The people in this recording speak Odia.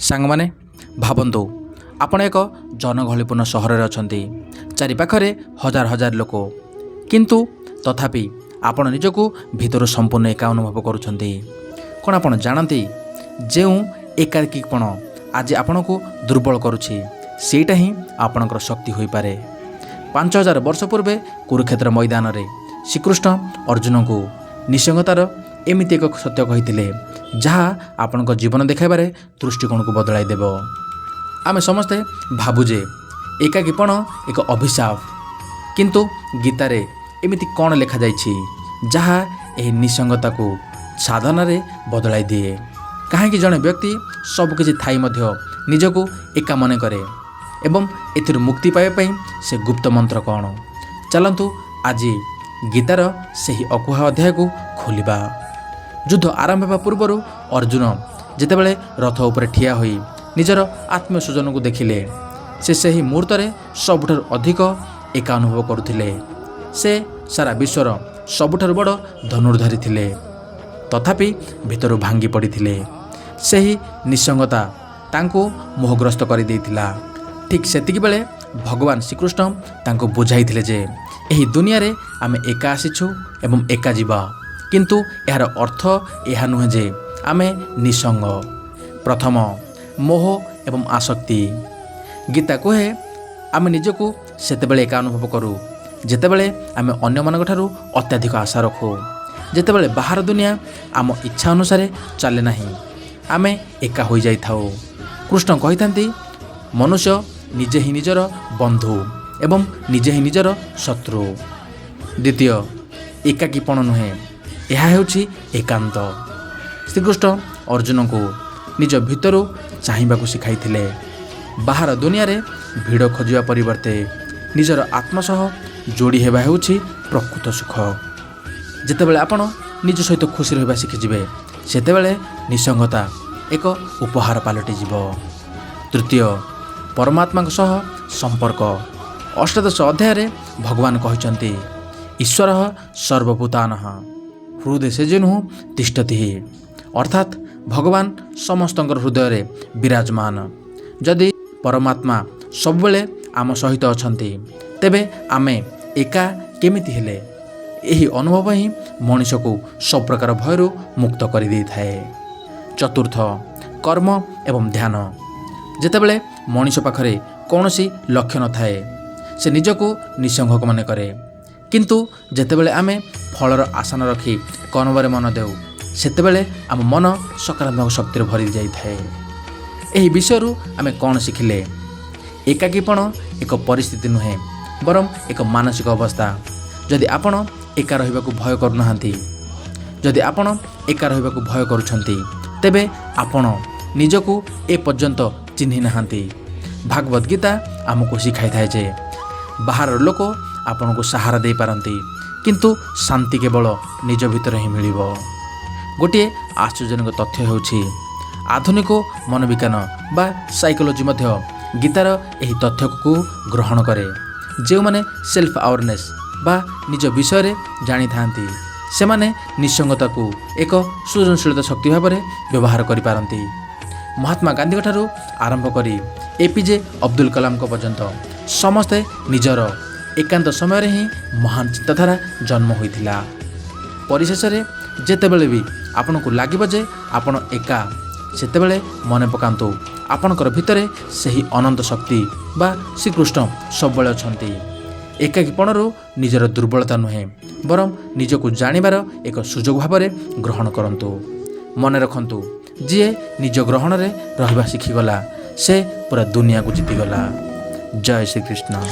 ସାଙ୍ଗମାନେ, ଭାବନ୍ତୁ ଆପଣ ଏକ ଜନଗହଳିପୂର୍ଣ୍ଣ ସହରରେ ଅଛନ୍ତି। ଚାରିପାଖରେ ହଜାର ହଜାର ଲୋକ, କିନ୍ତୁ ତଥାପି ଆପଣ ନିଜକୁ ଭିତରୁ ସମ୍ପୂର୍ଣ୍ଣ ଏକା ଅନୁଭବ କରୁଛନ୍ତି। କ'ଣ ଆପଣ ଜାଣନ୍ତି, ଯେଉଁ ଏକାକୀପଣ ଆଜି ଆପଣଙ୍କୁ ଦୁର୍ବଳ କରୁଛି, ସେଇଟା ହିଁ ଆପଣଙ୍କର ଶକ୍ତି ହୋଇପାରେ? 5000 ବର୍ଷ ପୂର୍ବେ କୁରୁକ୍ଷେତ୍ର ମଇଦାନରେ ଶ୍ରୀକୃଷ୍ଣ ଅର୍ଜୁନଙ୍କୁ ନିଃସଙ୍ଗତାର ଏମିତି ଏକ ସତ୍ୟ କହିଥିଲେ, ଯାହା ଆପଣଙ୍କ ଜୀବନ ଦେଖାଇବାରେ ଦୃଷ୍ଟିକୋଣକୁ ବଦଳାଇ ଦେବ। ଆମେ ସମସ୍ତେ ଭାବୁ ଯେ ଏକାକୀପଣ ଏକ ଅଭିଶାପ। କିନ୍ତୁ ଗୀତାରେ ଏମିତି କ'ଣ ଲେଖାଯାଇଛି, ଯାହା ଏହି ନିଃସଙ୍ଗତାକୁ ସାଧନାରେ ବଦଳାଇ ଦିଏ? କାହିଁକି ଜଣେ ବ୍ୟକ୍ତି ସବୁକିଛି ଥାଇ ମଧ୍ୟ ନିଜକୁ ଏକା ମନେ କରେ ଏବଂ ଏଥିରୁ ମୁକ୍ତି ପାଇବା ପାଇଁ ସେ ଗୁପ୍ତ ମନ୍ତ୍ର କ'ଣ? ଚାଲନ୍ତୁ, ଆଜି ଗୀତାର ସେହି ଅକୁହା ଅଧ୍ୟାୟକୁ ଖୋଲିବା। ଯୁଦ୍ଧ ଆରମ୍ଭ ହେବା ପୂର୍ବରୁ ଅର୍ଜୁନ ଯେତେବେଳେ ରଥ ଉପରେ ଠିଆ ହୋଇ ନିଜର ଆତ୍ମୀୟ ସ୍ୱଜନକୁ ଦେଖିଲେ, ସେ ସେହି ମୁହୂର୍ତ୍ତରେ ସବୁଠାରୁ ଅଧିକ ଏକା ଅନୁଭବ କରୁଥିଲେ। ସେ ସାରା ବିଶ୍ୱର ସବୁଠାରୁ ବଡ଼ ଧନୁର୍ଧାରୀ ଥିଲେ, ତଥାପି ଭିତରୁ ଭାଙ୍ଗି ପଡ଼ିଥିଲେ। ସେହି ନିଃସଙ୍ଗତା ତାଙ୍କୁ ମୋହଗ୍ରସ୍ତ କରିଦେଇଥିଲା। ଠିକ୍ ସେତିକି ବେଳେ ଭଗବାନ ଶ୍ରୀକୃଷ୍ଣ ତାଙ୍କୁ ବୁଝାଇଥିଲେ ଯେ ଏହି ଦୁନିଆରେ ଆମେ ଏକା ଆସିଛୁ ଏବଂ ଏକା ଯିବା, କିନ୍ତୁ ଏହାର ଅର୍ଥ ଏହା ନୁହେଁ ଯେ ଆମେ ନିଃସଙ୍ଗ। ପ୍ରଥମ, ମୋହ ଏବଂ ଆସକ୍ତି। ଗୀତା କୁହେ, ଆମେ ନିଜକୁ ସେତେବେଳେ ଏକା ଅନୁଭବ କରୁ, ଯେତେବେଳେ ଆମେ ଅନ୍ୟମାନଙ୍କ ଠାରୁ ଅତ୍ୟଧିକ ଆଶା ରଖୁ। ଯେତେବେଳେ ବାହାର ଦୁନିଆ ଆମ ଇଚ୍ଛା ଅନୁସାରେ ଚାଲେ ନାହିଁ, ଆମେ ଏକା ହୋଇଯାଇଥାଉ। କୃଷ୍ଣ କହିଥାନ୍ତି, ମନୁଷ୍ୟ ନିଜେ ହିଁ ନିଜର ବନ୍ଧୁ ଏବଂ ନିଜେ ହିଁ ନିଜର ଶତ୍ରୁ। ଦ୍ୱିତୀୟ, ଏକାକୀପଣ ନୁହେଁ, ଏହା ହେଉଛି ଏକାନ୍ତ। ଶ୍ରୀକୃଷ୍ଣ ଅର୍ଜୁନଙ୍କୁ ନିଜ ଭିତରୁ ଚାହିଁବାକୁ ଶିଖାଇଥିଲେ। ବାହାର ଦୁନିଆରେ ଭିଡ଼ ଖୋଜିବା ପରିବର୍ତ୍ତେ ନିଜର ଆତ୍ମ ସହ ଯୋଡ଼ି ହେବା ହେଉଛି ପ୍ରକୃତ ସୁଖ। ଯେତେବେଳେ ଆପଣ ନିଜ ସହିତ ଖୁସି ରହିବା ଶିଖିଯିବେ, ସେତେବେଳେ ନିଃସଙ୍ଗତା ଏକ ଉପହାର ପାଲଟିଯିବ। ତୃତୀୟ, ପରମାତ୍ମାଙ୍କ ସହ ସମ୍ପର୍କ। ଅଷ୍ଟାଦଶ ଅଧ୍ୟାୟରେ ଭଗବାନ କହିଛନ୍ତି, "ଈଶ୍ୱର ସର୍ବଭୂତାନାଂ ହୃଦ୍ଦେଶେ ତିଷ୍ଠତି"। ଅର୍ଥାତ୍ ଭଗବାନ ସମସ୍ତଙ୍କର ହୃଦୟରେ ବିରାଜମାନ। ଯଦି ପରମାତ୍ମା ସବୁବେଳେ ଆମ ସହିତ ଅଛନ୍ତି, ତେବେ ଆମେ ଏକା କେମିତି ହେଲେ? ଏହି ଅନୁଭବ ହିଁ ମଣିଷକୁ ସବୁ ପ୍ରକାର ଭୟରୁ ମୁକ୍ତ କରିଦେଇଥାଏ। ଚତୁର୍ଥ, କର୍ମ ଏବଂ ଧ୍ୟାନ। ଯେତେବେଳେ ମଣିଷ ପାଖରେ କୌଣସି ଲକ୍ଷ୍ୟ ନଥାଏ, ସେ ନିଜକୁ ନିଃସଙ୍ଗ ମନେ କରେ। କିନ୍ତୁ ଯେତେବେଳେ ଆମେ ଫଳର ଆଶା ନ ରଖି କର୍ମରେ ମନ ଦେଉ, ସେତେବେଳେ ଆମ ମନ ସକାରାତ୍ମକ ଶକ୍ତିରେ ଭରି ଯାଇଥାଏ। ଏହି ବିଷୟରୁ ଆମେ କ'ଣ ଶିଖିଲେ? ଏକାକୀପଣ ଏକ ପରିସ୍ଥିତି ନୁହେଁ, ବରଂ ଏକ ମାନସିକ ଅବସ୍ଥା। ଯଦି ଆପଣ ଏକା ରହିବାକୁ ଭୟ କରୁନାହାନ୍ତି, ଯଦି ଆପଣ ଏକା ରହିବାକୁ ଭୟ କରୁଛନ୍ତି, ତେବେ ଆପଣ ନିଜକୁ ଏପର୍ଯ୍ୟନ୍ତ ଚିହ୍ନି ନାହାନ୍ତି। ଭାଗବତ ଗୀତା ଆମକୁ ଶିଖାଇଥାଏ ଯେ ବାହାରର ଲୋକ ଆପଣଙ୍କୁ ସାହାରା ଦେଇପାରନ୍ତି, କିନ୍ତୁ ଶାନ୍ତି କେବଳ ନିଜ ଭିତରେ ହିଁ ମିଳିବ। ଗୋଟିଏ ଆଶ୍ଚର୍ଯ୍ୟଜନକ ତଥ୍ୟ ହେଉଛି, ଆଧୁନିକ ମନୋବିଜ୍ଞାନ ବା ସାଇକୋଲୋଜି ମଧ୍ୟ ଗୀତାର ଏହି ତଥ୍ୟକୁ ଗ୍ରହଣ କରେ। ଯେଉଁମାନେ ସେଲ୍ଫ ଆୱାରନେସ୍ ବା ନିଜ ବିଷୟରେ ଜାଣିଥାନ୍ତି, ସେମାନେ ନିଃସଙ୍ଗତାକୁ ଏକ ସୃଜନଶୀଳତା ଶକ୍ତି ଭାବରେ ବ୍ୟବହାର କରିପାରନ୍ତି। ମହାତ୍ମା ଗାନ୍ଧୀଙ୍କ ଠାରୁ ଆରମ୍ଭ କରି ଏପିଜେ ଅବଦୁଲ କଲାମଙ୍କ ପର୍ଯ୍ୟନ୍ତ ସମସ୍ତେ ନିଜର ଏକାନ୍ତ ସମୟରେ ହିଁ ମହାନ ଚିନ୍ତାଧାରା ଜନ୍ମ ହୋଇଥିଲା। ପରିଶେଷରେ, ଯେତେବେଳେ ବି ଆପଣଙ୍କୁ ଲାଗିବ ଯେ ଆପଣ ଏକା, ସେତେବେଳେ ମନେ ପକାନ୍ତୁ, ଆପଣଙ୍କର ଭିତରେ ସେହି ଅନନ୍ତ ଶକ୍ତି ବା ଶ୍ରୀକୃଷ୍ଣ ସବୁବେଳେ ଅଛନ୍ତି। ଏକାକୀପଣରୁ ନିଜର ଦୁର୍ବଳତା ନୁହେଁ, ବରଂ ନିଜକୁ ଜାଣିବାର ଏକ ସୁଯୋଗ ଭାବରେ ଗ୍ରହଣ କରନ୍ତୁ। ମନେ ରଖନ୍ତୁ, ଯିଏ ନିଜ ଗ୍ରହଣରେ ରହିବା ଶିଖିଗଲା, ସେ ପୁରା ଦୁନିଆକୁ ଜିତିଗଲା। ଜୟ ଶ୍ରୀକୃଷ୍ଣ।